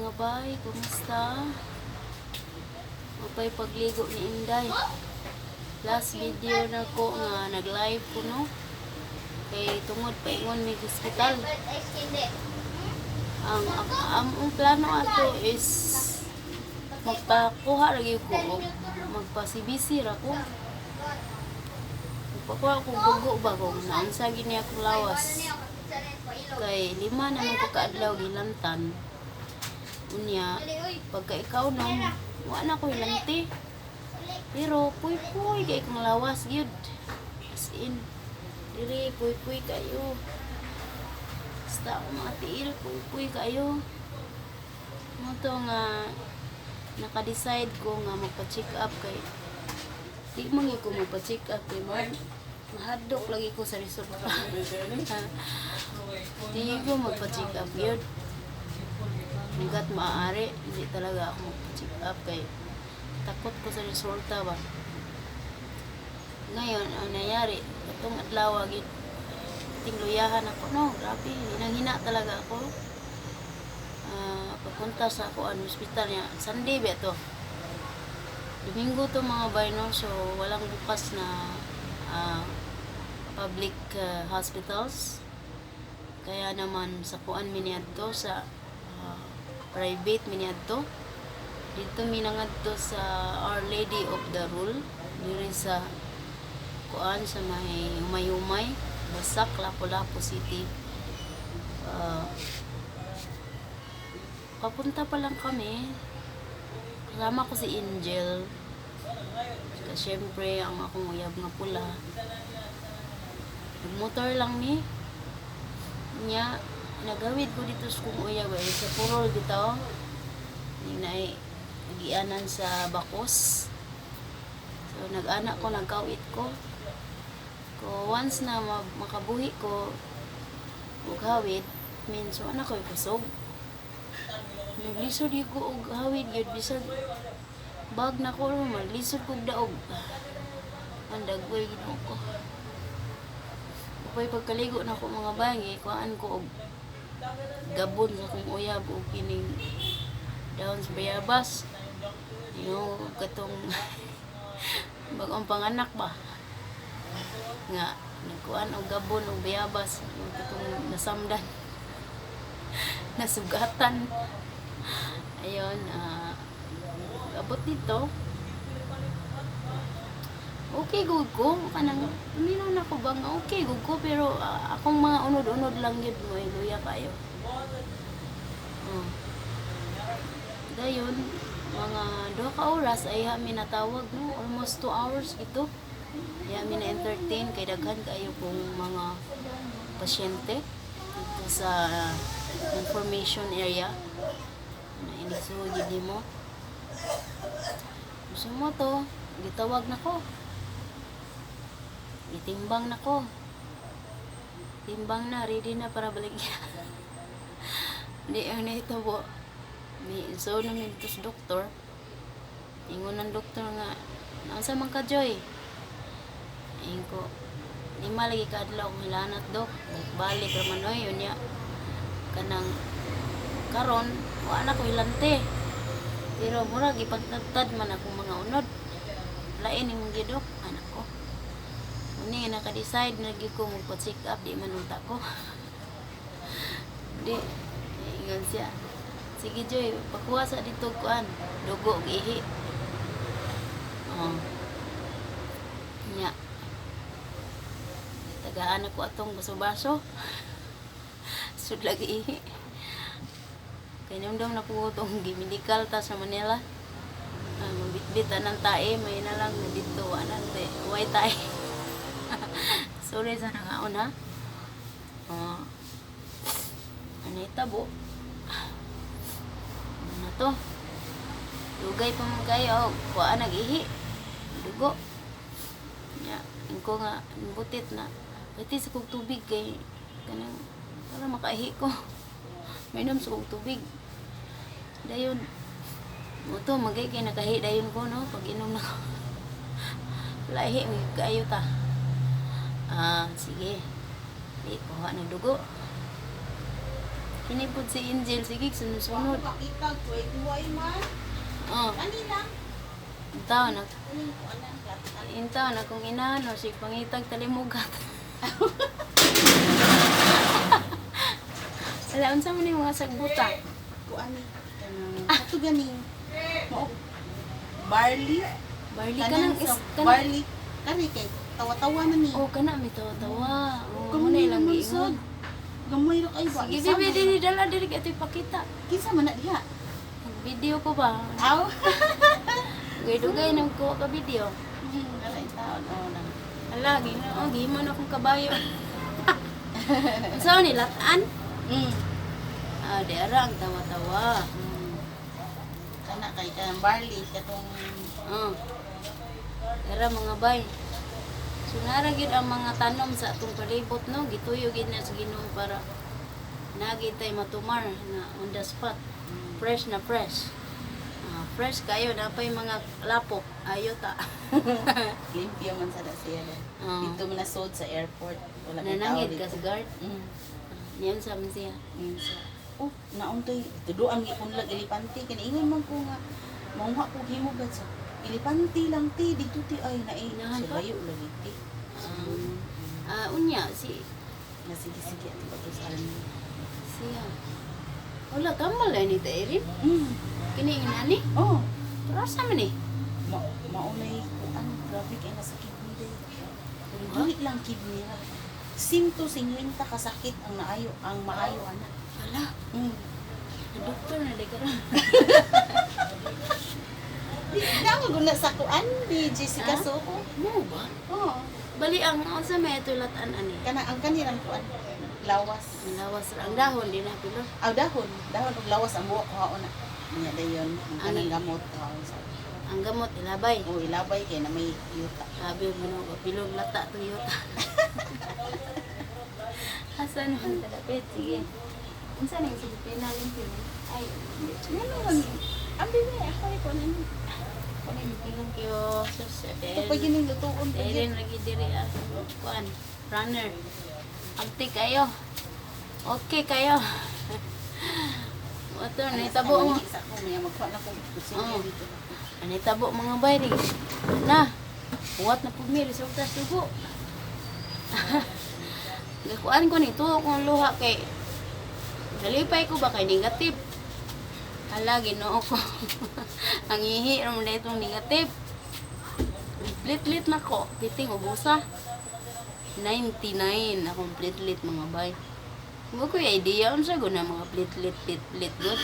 Mga bay, kumusta? Mapay pagligo ni Inday. Last video na ko nga nag-live ko, no. Kay tungod paingon mi hospital. Ang plano ato is magpakuha ra gyud ko og magpa-CBC ra ko. Magpakuha ko dugo ba kung naunsa gini akong lawas. Kay 5 naman ko kaadlaw gilantan. Unya, pagka ikaw no, wa na ko hilanti. Pero puy-puy kay kong lawas gyud. As in, diri puy-puy kayo. Basta ako mga tiil, puy-puy kayo. Mao to nga naka-decide ko nga magpa-check up kay di man gyud ko magpa-check up kay man mahadlok lagi ko sa resulta. Di ko magpa-check up yun. Hanggat maaari, hindi talaga ako magpa-check up kay takot ko sa resulta ba. Ngayon, ang nangyari, itong adlaw, gid tingluyahan ako, no, grabe, hinang-hina talaga ako. Ah, papunta sa ako ang hospital niya, Sunday ba to? Domingo to, mga bay, no, so walang bukas na public hospitals. Kaya naman sa kuan mi niadto sa private mi niadto. Dito mi nangadto sa Our Lady of the Rule diri sa kuan sa may Humayumay, Basak, Lapu-Lapu City. Papunta pa lang kami. Kasama ko si Angel. Kasi syempre, ang akong uyab nga pula. Nagmotor lang ni. Nya, nagawid ko dito sa kong uyab ay sa Purol bitaw. Ning naay nagianan sa Bakos. So nag-anak ko, nagkawit ko. Ko once na makabuhi ko og hawid, means wala ko'y kusog. Naglisod gyud ko og hawid gyud bisag bag na ko, maglisod kog daog. Ang dagway, Ginoo ko. Upay pagkaligo na ko, mga bangi, kuhaan ko og gabon sa akong uyab og kining dahon sa bayabas. Yung katong bagong panganak ba? Nga nagkuan og gabon og bayabas, yung katong nasamdan, nasugatan. Ayun, abot dito. Okay gud ko kanang paminaw na ko ba nga okay gud ko, pero akong mga unod-unod lang gyud mo luya kayo. Oh. Dayon mga 2 ka oras ay mi natawag, no, almost 2 hours ito. Kaya mi na entertain kay daghan kayo kong mga pasyente dito sa information area na inisugid gid nimo. Gusto mo to, gitawag na ko. Gitimbang na ko. Timbang na, ready na para balik. Di ang nahitabo. Mi so na mi dito sa doktor. Ingon ng doktor nga, "Naunsa man ka, Joy?" Ingon ko, "5 lagi ka adlaw akong hilanat, dok. Balik ra man oy." Unya kanang karon wa na ko hilante. Pero murag ipagtadtad man akong mga unod. Lain imong gidok, anak ko. Uni nga naka-decide na gyud ko magpa-check up, di man unta ko. Di, ingon siya. "Sige Joy, pakuha sa dito kuan, dugo ug ihi." Oh. Nya. Tagaan ako atong baso-baso. Sud lagi ihi. Kay namdam na po itong gimedikal ta sa Manila. Ah, mabitbit ng tae, may na lang dito, wala te, way tae. Sorry sa nangaon ha. Ah, ano itabo? Ano na to? Dugay pa man kayo, kuha nag-ihi. Dugo. Ya, ko nga butit na. Pwede sa kog tubig kay kanang para makaihi ko. Mainom sa kog tubig. Dayon mo to magay kay nakahi dayon ko, no, pag inom na ko. Lahi kayo ta. Ah, sige. Di kuha ng dugo. Kini pud si Angel, sige sunod-sunod. Makita ko ay man. Oh, Kani lang. intaw na. Kaning kuanan ka. Intaw na kung inaano sig pangitag talimugat. Ala, unsa man yung mga sagbuta? Kuan ni kanang ato ganing. Mao barley. Barley ka nang is sa kanang barley. Kani kay tawa-tawa man ni. Oh, kana may tawa-tawa. Oh, Gamay muna ilang naman giingon. sad. Gamay ra kay ba? Sige, Isa bebe, man. dili dala dili kay ito'y pakita. Kinsa man na diha? Video ko ba? Aw. Dugay-dugay nang kuha ka video. Wala yung taon. Oh, nang. Ala, ginoo, gihimo na akong kabayo. Unsa ni latan? Ah, di ara ang tawa-tawa. Kana kay kanang barley katong Oh. Ara mga bay. So nara gyud ang mga tanom sa atong palibot, no, gituyo gyud na sa Ginoo para nagi tay matumar na on the spot. Fresh na fresh. Ah, fresh kayo na pa'y mga lapok. Ayo ta. Limpyo man sa siya. Oo. Dito man nasod sa airport. Wala may tao Nanangit dito. ka sa guard. Niyan sa man siya. Sa, oh, nauntoy tuduan gi kunlag elepante kani ingon man ko nga maunga ko himugad sa elepante lang ti dito ti ay naay Inahan sa pa? layo lagi ti. Ah, unya si Na sige sige ato pa to sa almi. siya. Wala kamal ni ta Erin. Kini inani? Oh, Pero sa man eh. ma maunay kuan, grabe kay nasa kidney day. Dili lang kidney ra. 150 kasakit ang naayo ang maayo ana. Wala. Doktor na di ka ron. Di na guna sa kuan ni Jessica Ah? Soho. Mo ba? Oh, Bali ang unsa may ito latan ani? kana ang kanirang kuan lawas. Ang lawas ra ang dahon di na pilo. Aw dahon, dahon og lawas ang buok kuhaon na. Niya dayon ang kanang gamot kuhaon sa. Ang gamot ilabay. O ilabay kay na may yuta. Sabi mo no, pilog lata to yuta. Asa naman talapit? Sige. Unsa na yung sige pinalin pilo? Ay, Ngano man ang bibi ako ay kuan ano. thank you. Sus, Ito pa gining lutuon pa Erin gyud. lagi diri ah. Kuan, runner. Abti kayo. Okay kayo. Wato na itabo mo. Sa ko may magkuha na ko kutsilyo Oo. dito. Ano itabo mga bayri? Na. Huwat na pud mi resulta sa dugo. Gakuan ko nito akong luha kay nalipay ko ba kay negative. Hala, Ginoo ko. Ang ihi ra man itong negative. Plitlit na ko. Piting ubusa. 99 akong plitlit mga bay. Wa ko idea unsa gud na mga plitlit plitlit gud.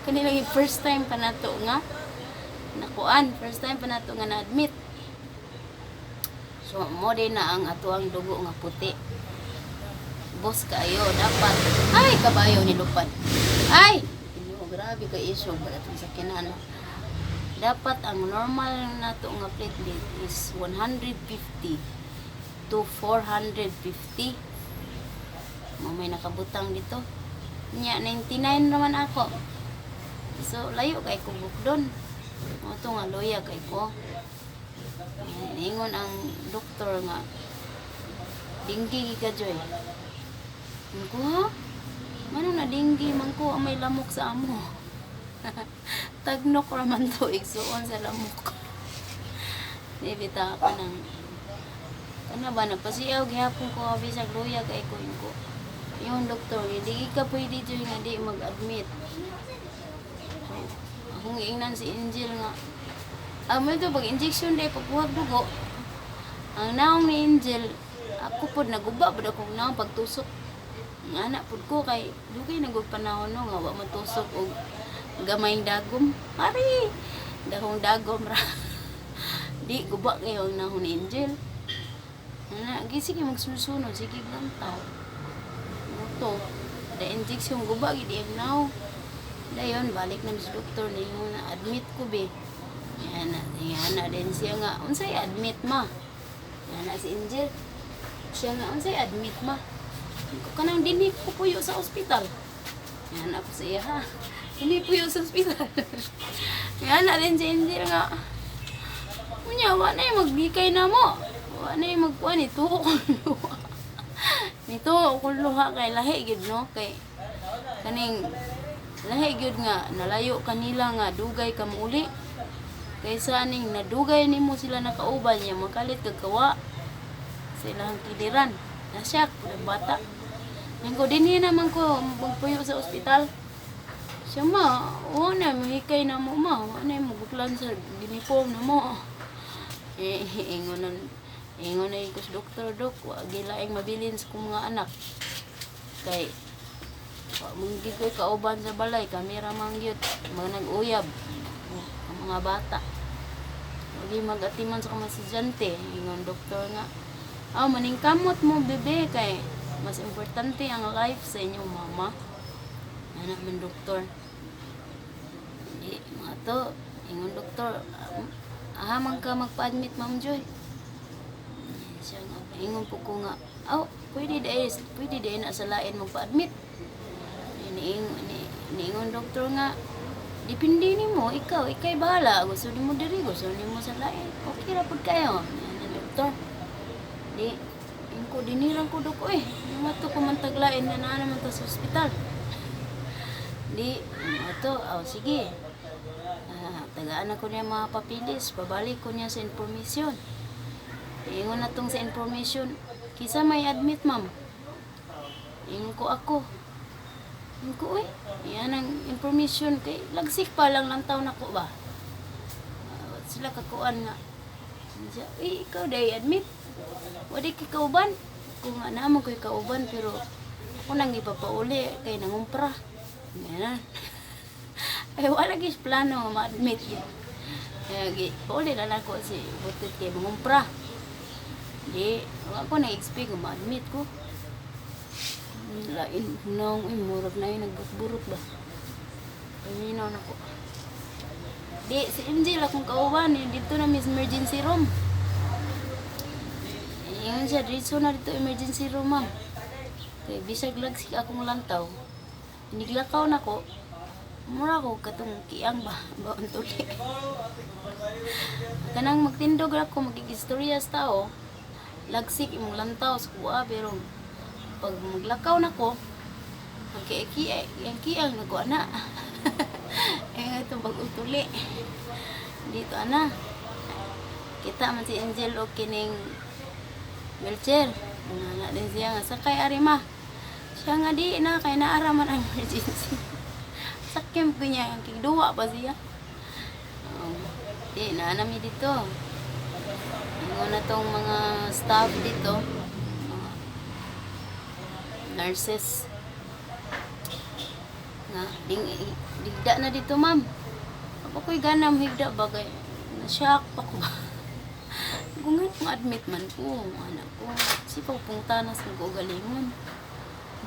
Kani lang yung first time pa nato nga nakuan, first time pa nato nga na-admit. So mo din na ang ato ang dugo nga puti. Boss kayo dapat. Ay, kabayo ni lupad. Ay, ino grabe ka issue ba atong sakyanan. Dapat ang normal nato nga platelet is 150 to 450. Mo may nakabutang dito. Nya 99 naman ako. So layo kay ko doon. Mo to nga loya kay ko. Ingon ang doktor nga dinggi gi ka, Joy. Ingon ko, ha? Mano na dinggi man ko ang may lamok sa amo. Tagnok ra man to igsuon sa lamok. Di bita ka ng kana ba nagpasiyaw gihapon ko bisag luya kay ko inko. Yung doktor, hindi ka pwede, Joy, nga di mag-admit. So, akong giingnan si Angel nga mo ito, pag injection day, pagkuhag dugo, ang naong ni Angel, ako pod naguba pod akong naong pagtusok. Ang anak pod ko kay dugay na gud panahon no nga wa matusok og gamayng dagom. Mari, dahong dagom ra. Di guba kayo ang naong ni Angel. Ana, sige magsunod, sige lantaw. Muto, the injection guba gid ang naong. Dayon balik na sa doktor ningon na admit ko be. Yan na, yan na din siya nga unsay admit ma. Yan na si Angel. Siya nga unsay admit ma. Ko kanang dinhi ko puyo sa ospital. Yan ako sa iya ha. Dinhi puyo sa ospital. Yan na din si Angel nga. Unya wa na yung magbikay na mo. Wa na yung magkuan ito ko luha. Nito ko luha kay lahi gid no kay Kaning lahi gyud nga nalayo kanila nga dugay ka mouli. Kaysa aning nadugay nimo sila nakauban niya makalit kag kawa sa ilang kiliran. Nasyak pud ang bata. Nang ko dinhi naman ko magpuyo sa ospital. Siya ma, wa na mahikay na mo ma, wa na mo buklan sa uniform na mo. Eh, ingon na ko sa doktor, dok, wa gilaing mabilin sa kong mga anak. Kay wa man gid ko'y kauban sa balay, kami ra man gyud mga nag-uyab ang mga bata. Wagi mag-atiman sa mga estudyante, ingon doktor nga, "Ah, maningkamot mo, bebe, kay mas importante ang life sa inyong mama." Ana man doktor. Di, mga to, ingon doktor, "Ah, man ka magpa-admit, Ma'am Joy?" Siya nga, ingon po ko nga, "Aw, pwede dahil na sa lain magpa-admit." Niingon doktor nga, "Depende nimo, ikaw, ikay bahala, gusto nimo diri, gusto nimo sa lain. Okay ra pud kayo." Yan ang doktor. Di, ingon ko, "Dinirang ko dok, eh. Mga to kumantaglain na naa naman ta sa ospital." Di, mga to, "Aw, sige. Ah, tagaan ako niya mga papilis, pabalik ko niya sa information." Ingon na tong sa information, "Kisa may admit, ma'am?" Ingon ko, "Ako." Ingon ko, "Uy, yan ang information kay lagsik pa lang lantaw nako ba." Ah, sila kakuan nga. Siya, "Uy, ikaw day admit. Wadi kay kauban." Kung nga naman ko'y kauban pero ako nang ipapauli kay nangumpra. Yan. Ay, wala gis plano nga ma-admit yun. Kaya gi, pauli na lang ko si butit kay mangumpra. Di, wala ko na-expect nga ma-admit ko. Lain, nang, ay, murag na yun, nagburot ba? Paminaw na ko. Di, si MJ lang kong kauban, eh, dito na miss emergency room. Ingon siya, "Dito na dito emergency room, ma'am." Kay bisag lagsik akong lantaw, iniglakaw na ko, mura ko katong kiang ba, baon tuli. Kanang magtindog ra ko, magigistorya sa tao, lagsik imong lantaw sa kuha, pero pag maglakaw na ko, ang kiang kiang na ko ana. Eh, itong pag-utuli. Dito ana. Kita man si Angel og kining wheelchair. Nga din siya nga, "Sakay ari, ma." Siya nga di na kay naara man ang emergency. Sakyam ko niya ang kigduwa pa siya. Di na nami dito. Ingon na tong mga staff dito, mga nurses. Nga, ding, "Digda na dito, ma'am." Ako ko'y gana higda ba kay na-shock pa ko ba. Kung nga admit man ko, anak ko, si pagpungtanas ng kaugalingon.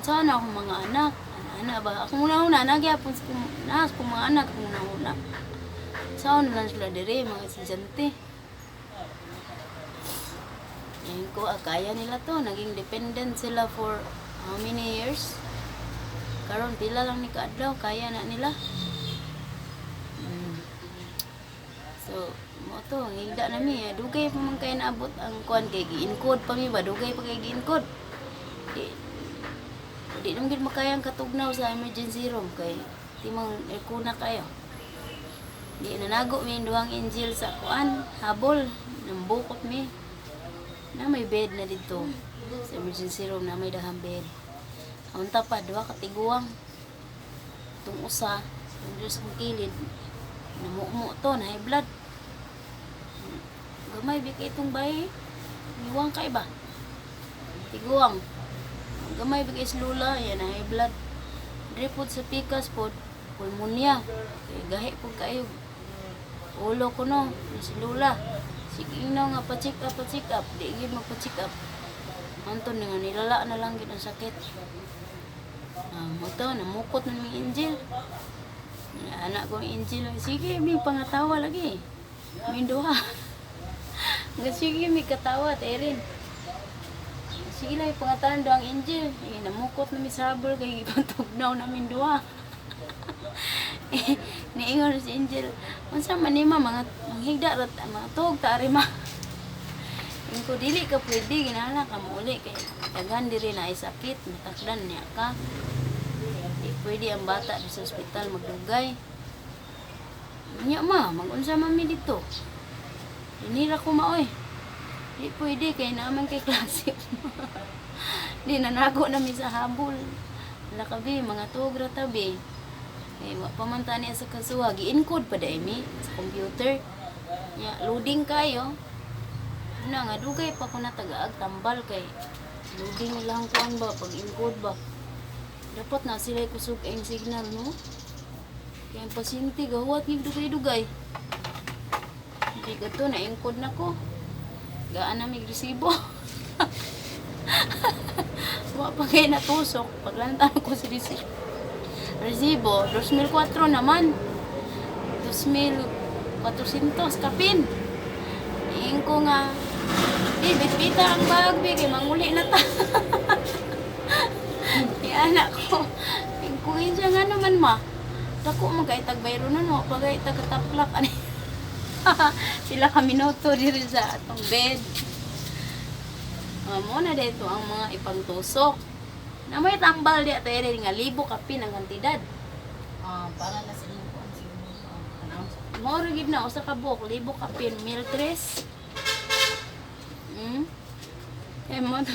Sana akong mga anak, anak ba? Ako muna una, nagyapon sa kong, na, sa kong mga anak, akong una una. Saan na lang sila dire, mga estudyante. Ngayon ko, ah, kaya nila to. Naging dependent sila for how many years? Karon pila lang ni kaadlaw, kaya na nila. So, mo to, higda na mi. Eh. Dugay pa man kay naabot ang kuan kay gi-encode pa mi ba? Dugay pa kay gi-encode. Di di naman gid makayang katugnaw sa emergency room kay timang aircon na kayo. Di nanago mi duhang angel sa kuan, habol, nambukot mi. Na may bed na dito sa emergency room na may dahang bed. Unta pa duha ka tiguang. Tung usa, yung Diyos kong kilid, namumo to, na high blood. Gamay bi kay itong bay. Iwang kay ba? Tiguang. Gamay bi kay lula, yan na high blood. Diri pod sa pikas pod, pulmonya. Kay gahi pod kayo. Ulo ko no, ni si Lula. Sige na nga pa-check up, pa-check up. Di gyud magpa-check up. Anton nga nilala na lang gid ang sakit. Ah, mo to, namukot na mi angel. Anak ko angel, sige mi pangatawa lagi. Mi duha. Nga sige mi katawa Erin. Sige lang pangatawa do ang angel. Eh, namukot na mi sa habol kay gipantugnaw namin duha. Eh, niingon si Angel, "Unsa man ni ma, mga manghigda ra ta, mga tuog ta ari ma." Ingon ko, "Dili ka pwede ginala ka mouli kay daghan diri na ay sakit, matakdan niya ka." Di Pwede ang bata di sa ospital magdugay. Nya ma, magunsa man mi dito. Dinira ko maoy. Di pwede kay naman kay klase. Di nanago na mi sa habol. Wala kabi, mga tuog ra tabi. Eh, wa pa man tani sa kasuha. Gi-encode pa dai mi sa computer. Nya, loading kayo. Na nga dugay pa ko natagaag tambal kay loading lang kuan ba pag encode ba. Dapat na sila kusog ang signal, no? Kaya ang pasyente gahuwat gid dugay-dugay. Hindi ko to na-encode na ko. Gaan na mig resibo. Wa pa kay natusok. Paglantan ko si resibo. Resibo, 2004 naman. 2,400 kapin. Niing ko nga, di, bitbita ang bag, bi, kay manguli na ta. Di anak ko. Ingkuin siya nga naman, ma. Dako man kay tagbayro nun, wa pa kay tagataplak. Ani. Sila kami minuto diri sa atong bed. Mo na dito ang mga ipangtusok. Na may tambal di at nga libo kapin ang kantidad. Ah, para na sa inyong kuan siguro. Ah, tanaw. Moro gid na usa ka buok libo kapin 1,300. Eh mo to.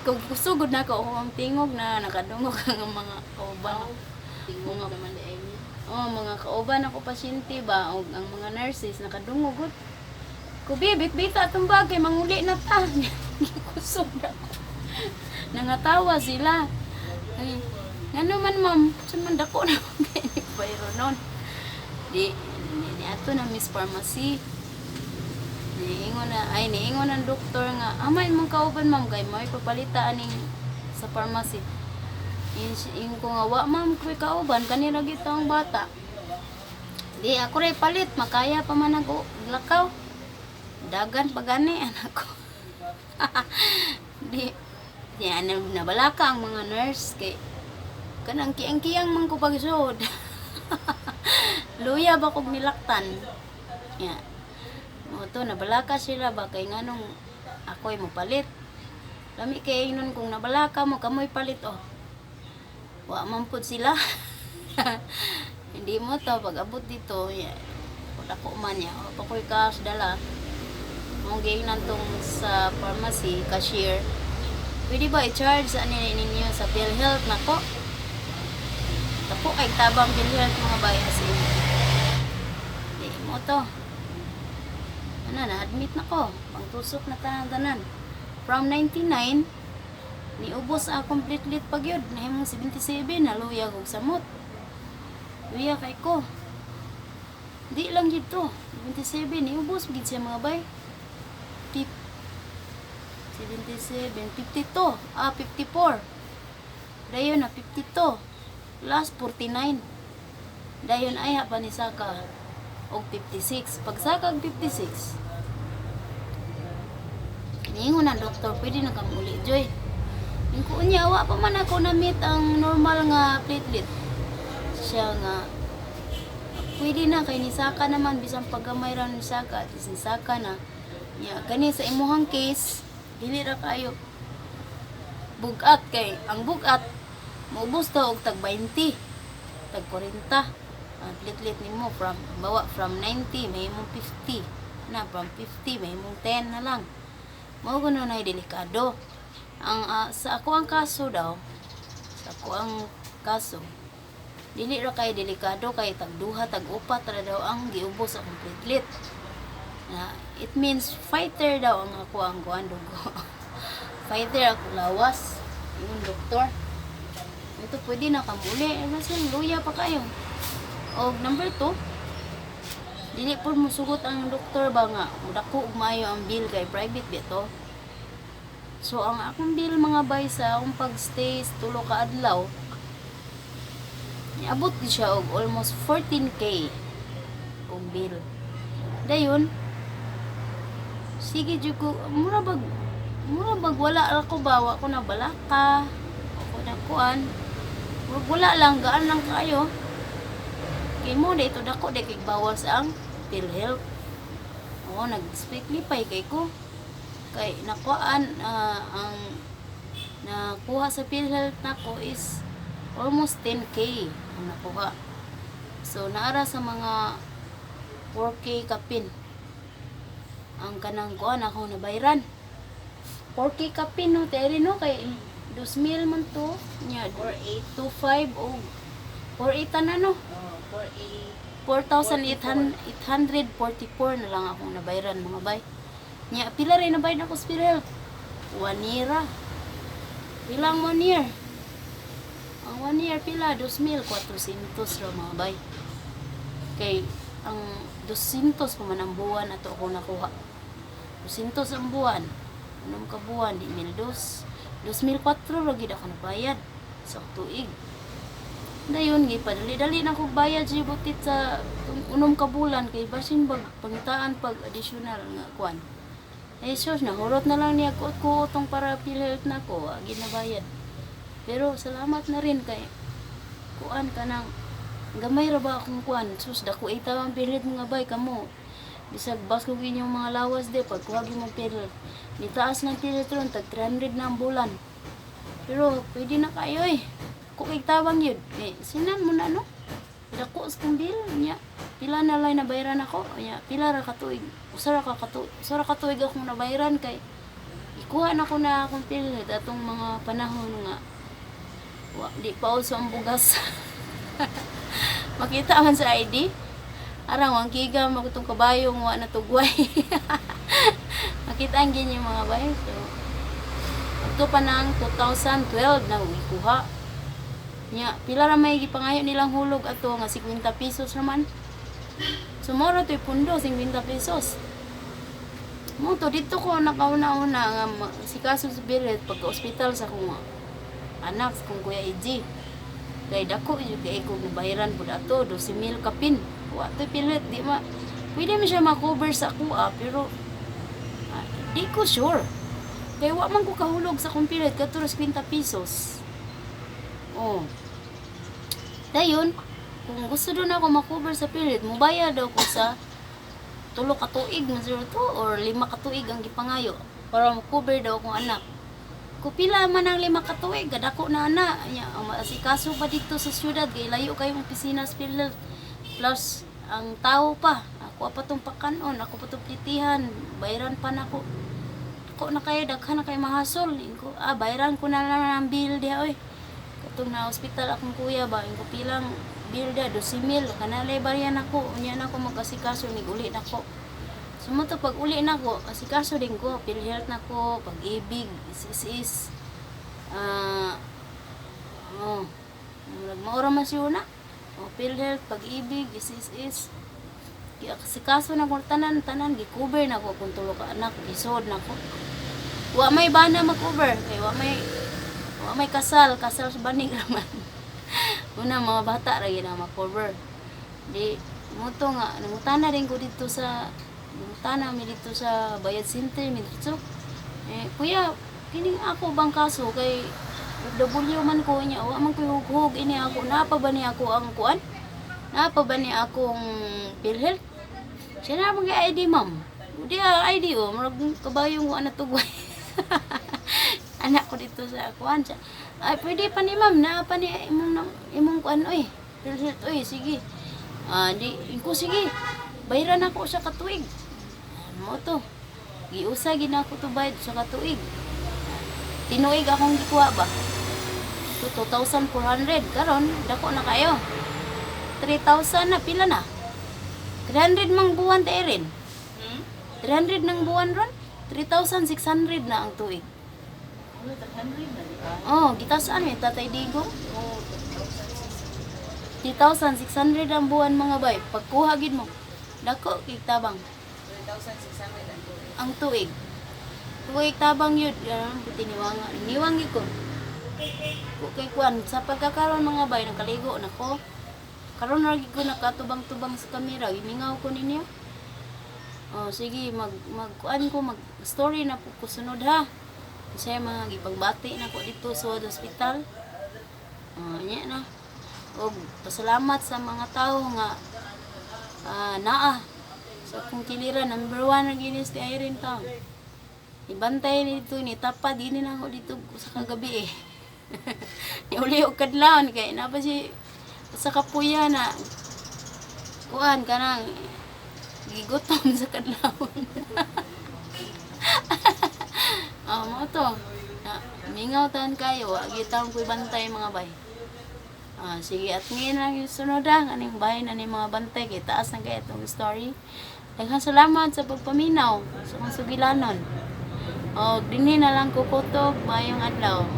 Kung kusugod na ko ako ang tingog na nakadungog ang mga kauban. Tingog Mga- naman di ay niya. Oh, mga kauban ako pasyente ba og ang mga nurses nakadungog gud. Kubi, bitbita atong bagay manguli na ta. Kusog na ko. Nangatawa sila. Ay, ngano man ma'am, sa man dako na man kay ni bayro nun. Di ni ato na Miss Pharmacy. Niingon na ay niingon ang doktor nga, amay mong kauban ma'am kay mo'y papalita aning sa pharmacy. Ingon ko nga wa ma'am ko'y kauban kanira gito ang bata. Di ako ray palit makaya pa man ako lakaw. Dagan pa gani anak ko. Di di ana nabalaka ang mga nurse kay kanang kiang-kiang man ko pagsud. Luya ba kog nilaktan. Ya. Mo to nabalaka sila ba kay nganong ako'y mopalit. Lami kay ingnon kung nabalaka mo kamoy palit oh. Wa man pud sila. Hindi mo to pag abot dito, ya, dako man ya. O pa ko'y cash dala. Mong giingnan tong sa pharmacy cashier. Pwede ba i-charge sa ani ninyo sa PhilHealth nako? Tapo kay tabang PhilHealth mga bayas eh. Di mo to. Ano na admit na ko. Pangtusok na tanan-tanan. From 99 niubos ang complete lit pag yun. Nahimong 77 naluya og samot. Luya kay ko. Di lang gid to. 77 niubos gid siya mga bay. 77, 52, ah, 54. Dayon na 52. Last 49. Dayon ay pa ni Saka og 56. Pag Saka og 56. Niingon ang doktor, pwede na kang uli, Joy. Yung niya, wa pa man ako na-meet ang normal nga platelet. Siya nga, pwede na kay ni Saka naman bisan paggamay ra ni Saka at least ni Saka na. Nya kani sa imuhang case, dili ra kayo bugat kay ang bugat moubos daw og tag 20, tag 40 ang platelet nimo from bawa from 90 may imong 50 na, from 50 may imong 10 na lang. Mao kuno na delikado ang sa ako ang kaso daw, sa ako ang kaso dili ra kay delikado kay tag duha tag upat ra daw ang giubos akong platelet na it means fighter daw ang ako ang kuan dugo, fighter ako lawas yung doktor. Ito pwede na kamuli eh, basta luya pa kayo. Og number 2, dili po musugot ang doktor ba nga mudako og maayo ang bill kay private ba to. So ang akong bill mga bay sa akong pagstay sa tulo ka adlaw, niabot gid siya og almost 14K kung bill. Dayon sige jud ko mura bag wala ra ko ba, wa ko na balaka ako na kuan, murag wala lang, gaan lang kayo kay mo dito dako di kay bawas ang PhilHealth. Oo, nag-speak lipay kay ko kay nakuan ang nakuha sa PhilHealth nako is Almost 10K ang nakuha. So naara sa mga 4K kapin ang kanang kuan ako nabayran. 4K kapin, no, Terry, no, kay 2,000 man to nya. 48. 25 o 48 na, no? Oh, 48. 4,844 na lang akong nabayran, mga bay. Nya, pila rin nabayad ako sa PhilHealth? 1 year ah. Pilang 1 year? Ang 1 year pila? 2,400 ra, mga bay. Kay, ang 200 pa man ang buwan ato ako nakuha. 200 ang buwan. Unom ka buwan, di mil dos. 2,400 ra gid ako nabayad sa tuig. Dayon gipadali-dali na kog bayad sa butit sa unom ka bulan kay basin bag pangitaan pag additional nga kwan. Eh sus, nahurot na lang niya kuot ko tong para PhilHealth na ko, agi nabayad. Pero salamat na rin kay kuan kanang gamay ra ba akong kuan. Sus, dako itaw ang PhilHealth, mga bay, kamo. Bisag baskog inyong mga lawas de pagkuha gyud mong PhilHealth. Nitaas ng PhilHealth ron tag 300 na ang bulan. Pero pwede na kayo eh. Kung tabang yun, eh, sinan mo na, no? Dako sa kong bill niya. Pila na lang nabayaran ako. Nya, pila ra ka tuig. Usa ra ka tuig akong nabayaran kay ikuha na ko na akong bill atong mga panahon nga wa, di pa uso ang bugas. Makita man sa ID. Arang wang giga magutong kabayo nga wa na tugway. Makita ang ganyan, mga bayo. So, ito pa ng 2012 na ikuha. Nya, pila ra may gipangayo nilang hulog ato nga 50 pesos naman. So moro to'y pundo, 50 pesos. Mo to dito ko nakauna-una nga sikaso sa bilit pagka ospital sa akong anak, sa kong kuya EJ. Kay dako jud kay ko nabayaran pud ato, 12,000 kapin. Wa to'y pilit, di ma pwede man siya ma-cover sa kuha pero di ko sure. Kay wa man ko kahulog sa akong pilit kato 50 pesos. Oh. Dayon, kung gusto doon ako ma-cover sa pilit, mubayad daw ko sa 3 ka tuig na zero to or 5 ka tuig ang gipangayo para ma-cover daw akong anak. Kung pila man ang 5 ka tuig, gadako na ana. Nya, ang maasikaso pa dito sa syudad, kay layo kayong opisina sa PhilHealth. Plus, ang tao pa. Ako pa tong pakanon, ako pa tong plitihan, bayaran pa nako. Ako na kayo, daghan na kayo mahasol. Inko, bayaran ko na lang ang bill diha, oy. Katong na ospital akong kuya ba, inko pilang bill diha, 12,000. Kanalay baryan ako, unya na ako mag-asikaso, nig-uli na ko. Sumo to pag uli na ko, asikaso din ko, PhilHealth na ko, Pag-IBIG, is oh, murag maura man siya na. O, PhilHealth, Pag-IBIG, is. Asikaso na ko tanan, tanan, gi-cover na ko kung tulo ka anak, gisod na ko. Wa may bana mag-cover, kay wa may kasal, kasal sa banig raman. Una mga bata ra gyud ang ma-cover. Di mo to nga nangutana din ko dito sa nangutana mi dito sa bayad center mi dito. Eh, kuya, kining ako bang kaso kay OFW man ko niya, wa man ko hughug ini ako, naa pa ba ni ako ang kuan? Naa pa ba ni akong PhilHealth? Siya na bang ID, ma'am? Di ah, ID oh, murag kabayong wa na tugway. Anak ko dito sa kuan siya. Ay, pwede pa ni ma'am, naa pa ni imong imong kuan oy. PhilHealth oy, sige. Ah, di ko sige. Bayaran ako sa katuig. Mo to. Giusa gid na ako to bayad sa katuig. Tinuig akong gikuha ba? To 2,400 karon dako na kayo. 3,000 na pila na? 300 mang buwan ta Erin. 300 ng buwan ron? 3,600 na ang tuig. Ano, 300 na di ba? Oh, gitasaan mi Tatay Digong. Oh, 3,600. 3,600 ang buwan, mga bay. Pagkuha gid mo. Dako kay tabang 3,600 ang tuig. Ang tuig. Tuig tabang yun. Yan, puti niwanga. Niwang gid ko. Kay kuan sa pagkakaroon, mga bay, nakaligo na ko. Karon ra gid ko nakatubang-tubang sa kamera. Gimingaw ko ninyo. Oh, sige, mag mag kuan ko, mag story na po ko sunod ha. Kasi mga gipagbati na ko dito sa hospital. Oh, nya na. Og pasalamat sa mga tao nga naa sa akong kiliran, number one na ginis ni Irene Town. Ibantay nito ni tapad gini na ako dito sa kagabi eh. Niuli og kadlawon kay naa pa si sa kapuya na kuan kanang gigutom sa kadlawon. Oh, mao to. Na, mingaw taon kayo, wa gyud taon ko'y bantay, mga bay. Ah, sige, at ngayon lang yung sunod ah, aning bahay na ni mga bantay kay taas na kay itong story. Daghang salamat sa pagpaminaw sa mga sugilanon. O, dinhi na lang kukutob, maayong adlaw.